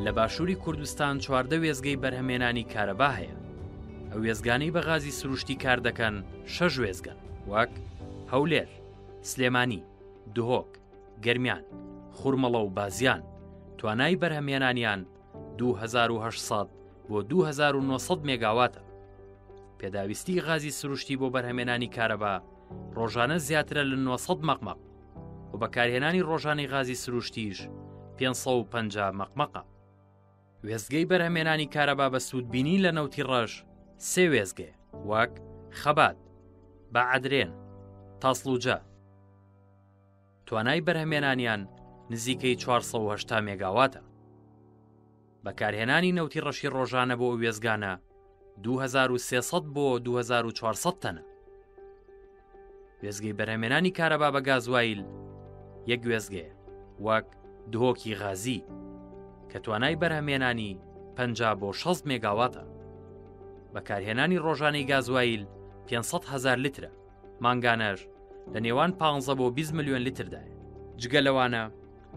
لە باشووری کوردستان 14 وێستگەی بەرهەمێنانی کارەبا هەیە. ئەو وێستگانەی بە غازی سروشتی کار دەکەن شەش وێستگەن وەک هەولێر، سلێمانی، دهۆک، گەرمیان، خورمەڵە و بازیان، توانای بەرهەمهێنانیان 2800 بۆ 2900 مێگاواتە. پێداویستی غازی سروشتی بۆ بەرهەمێنانی کارەبا ڕۆژانە زیاترە لە 900 مەقمەق و بەکارهێنانی ڕۆژانەی غازی سروشتیش 550 مەقمەقە. وێستگەی بەرهەمێنانی کارەبا بە سوودبینین لە نەوتی ڕەش سێ وێستگەیە وەک خەبات، باعەدرێن، تاسڵوجە. توانای بەرهەمێنانیان نزیکەی 480 مێگاواتە. بەکارهێنانی نەوتی ڕەشی ڕۆژانە بۆ ئەو وێستگانە 2300 بۆ 2400 تەنە. وێستگەی بەرهەمێنانی کارەبا بە گازوایل یەک وێستگەیە وەک دهۆکی غازی کە توانای بەرهەمێنانی 50 بۆ 60 مێگاواتە. بەکارهێنانی ڕۆژانەی گازوایل 500 هزار لترە مانگانەش لە نێوان 15 بۆ 20 ملیۆن لتردایە. جگە لەوانە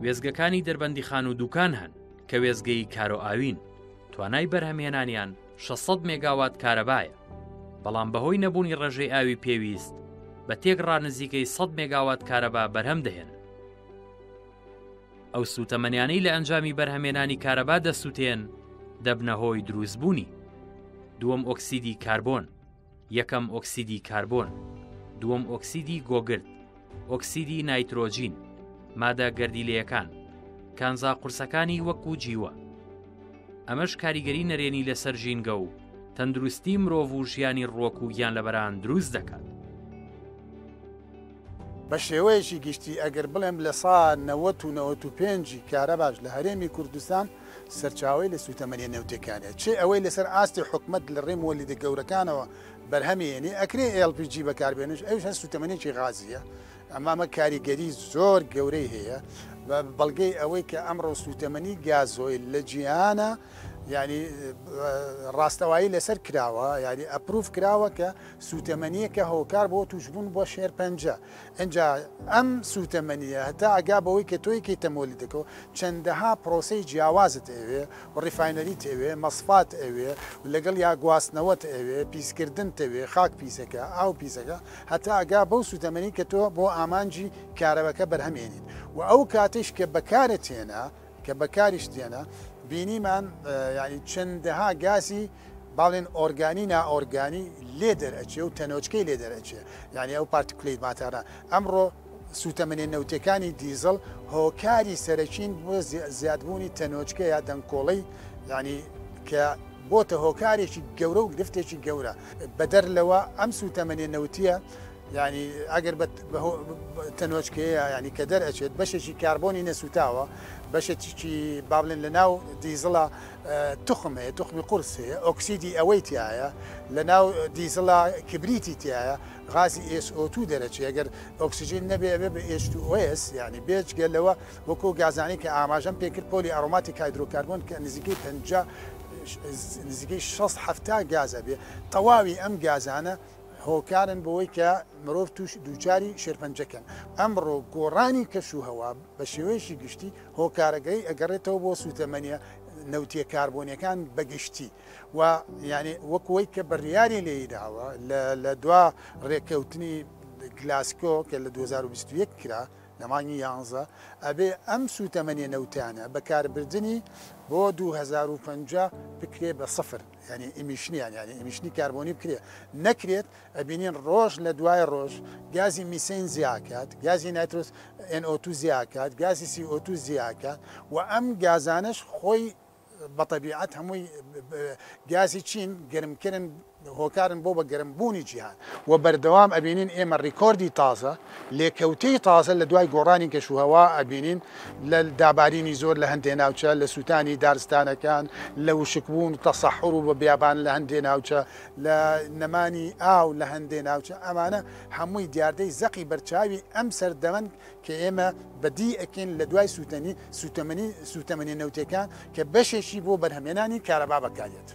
وێستگەکانی دەربەندیخان و دوکان هەن کە وێستگەی کارۆئاوین، توانای بەرهەمهێنانیان 600 مێگاوات کارەبایە، بەڵام بەهۆی نەبوونی ڕێژەی ئاوی پێویست بە تێکڕا نزیکەی 100 مێگاوات کارەبا بەرهەم دەهێنن. ئەو سووتەمەنیانەی لە ئەنجامی بەرهەمێنانی کارەبا دەسووتێن دەبنە هۆی دروستبوونی دووەم ئۆکسیدی کاربۆن، یەکەم ئۆکسیدی کاربۆن، دووەم ئۆکسیدی گۆگرد، ئۆکسیدی نایترۆجین، مادە گەردیلەیەکان، کانزا قورسەکانی وەکو جیوە. ئەمەش کاریگەری نەرێنی لەسەر ژینگە و تەندروستی مرۆڤ و ژیانی ڕووەک و گیانلەبەران دروست دەکات. بە شێوەیەکی گشتی ئەگەر بڵێم لە سا 90 و 95 ی کارەباش لە هەرێمی کوردستان سەرچاوەی لە سووتەمەنیە نەوتیەکانە چ ئەوەی لەسەر ئاستی حکومەت لە ڕێی مۆلیدە گەورەکانەوە بەرهەمی هێنی ئەکرێ LPG بەکاربێنش ئەویش هەر سووتەمەنیەکی غازیە ئەمە ئەمە کاریگەری زۆر گەورەی هەیە بە بەڵگەی ئەوەی کە ئەمڕۆ سووتەمەنی گازۆیل لە جیهانە یعنی ڕاستەوایی لەسەر کراوە یعنی approve کراوە کە سووتەمەنیەکە هۆکار بۆ توشبوون بۆ شێرپەنجە ئینجا ئەم سووتەمەنیە هەتا ئەگا بەوەی کە تۆی کەیتە مۆلیدەکەوە چەندەها پرۆسەی جیاوازت ئەوێ و refinery ت ئەوێ مەسفات ئەوێ و لەگەڵ یا گواستنەوەت ئەوێ پیسکردنت ئەوێ خاک پیسەکە ئاو پیسەکە هەتا ئەگا بەو سووتەمەنی کە تۆ بۆ ئامانجی کارەبەکە بەرهەم ئێنیت و ئەو کاتەیش کە بەکارت هێنا کە بەکاریشت هێنا بینیمان یانی چەندەها گازی باڵێن ئۆرگانی نائۆرگانی لێ دەرئەچێ و تەنۆچکەی لێ دەرئەچێ یانی ئەو particulate matter ە ئەمڕۆ سووتەمەنیە نەوتیەکانی دیزڵ هۆکاری سەرەکین بۆ زیادبوونی تەنۆچکە یا دەنکۆڵەی یانی کە بۆتە هۆکارێکی گەورە و گرفتێکی گەورە بەدەر لەوە ئەم سووتەمەنیە نەوتیە یانی ئەگەر بە تەنۆچکەیە یانی کە دەرئەچێت بەشێکی کاربۆنی نەسووتاوە بەشێکی با بڵێن لە ناو دیزڵە توخم هەیە توخمی قورس هەیە ئۆکسیدی ئەوەی تایە لە ناو دیزڵە کبریتی تایە غازی SO2 دەرەچێ ئەگەر ئۆکسجین نەبێ ئەبێ بە H2S یانی بێجگە لەوە وەکو گازانی کە ئاماژەم پێکرد polycyclic aromatic hydrocarbon کە نزیکەی 50 نزیکەی 60 70 گاز ئەبێ تەواوی ئەم گازانە هۆکارن بۆی کە مرۆڤ توش دووچاری شێرپەنجە کەن. ئەمڕۆ گۆڕانی کەش و هەوا بە شێوەیەکی گشتی هۆکارەکەی ئەگەڕێتەوە بۆ سووتەمەنیە نەوتیە کاربۆنیەکان بە گشتی و یانی وەک وەی کە بڕیاری لێی داوە لە لە دوا ڕێککەوتنی گلاسکۆ کە لە 2021 کرا لە مانگی یانزە ئەبێ ئەم سووتەمەنیە نەوتانە بەکاربردنی بۆ 2050 بکرێ بە سفر. یانی emission یان یانی emission ی کاربۆنی بکرێ نەکرێت ئەبینین ڕۆژ لە دوای ڕۆژ گازی میسەین زیاکات گازی نایترۆس NO2 زیاکات گازی CO2 زیاکات و ئەم گازانەش خۆی بە تەبیعەت هەمووی گازی چین گەرمکردن هۆکارن بۆ بە گەرمبوونی جیهان و بەردەوام ئەبینین ئێمە ڕیکۆردی تازە لێکەوتەی تازە لە دوای گۆڕانی کەشوهەوا ئەبینین لە دابارینی زۆر لە هەندێ ناوچە، لە سووتانی دارستانەکان، لە وشکبوون و تەسەحور و بە بیابان لە هەندێ ناوچە، لە نەمانی ئاو لە هەندێ ناوچە، ئەمانە هەمووی دیاردەی زەقی بەرچاوی ئەم سەردەمەن کە ئێمە بەدی ئەکەین لە دوای سووتەنی سووتەمەنی سووتەمەنیە نەوتیەکان کە بەشێکی بۆ بەرهەمهێنانی کارەبا بەکاریەت.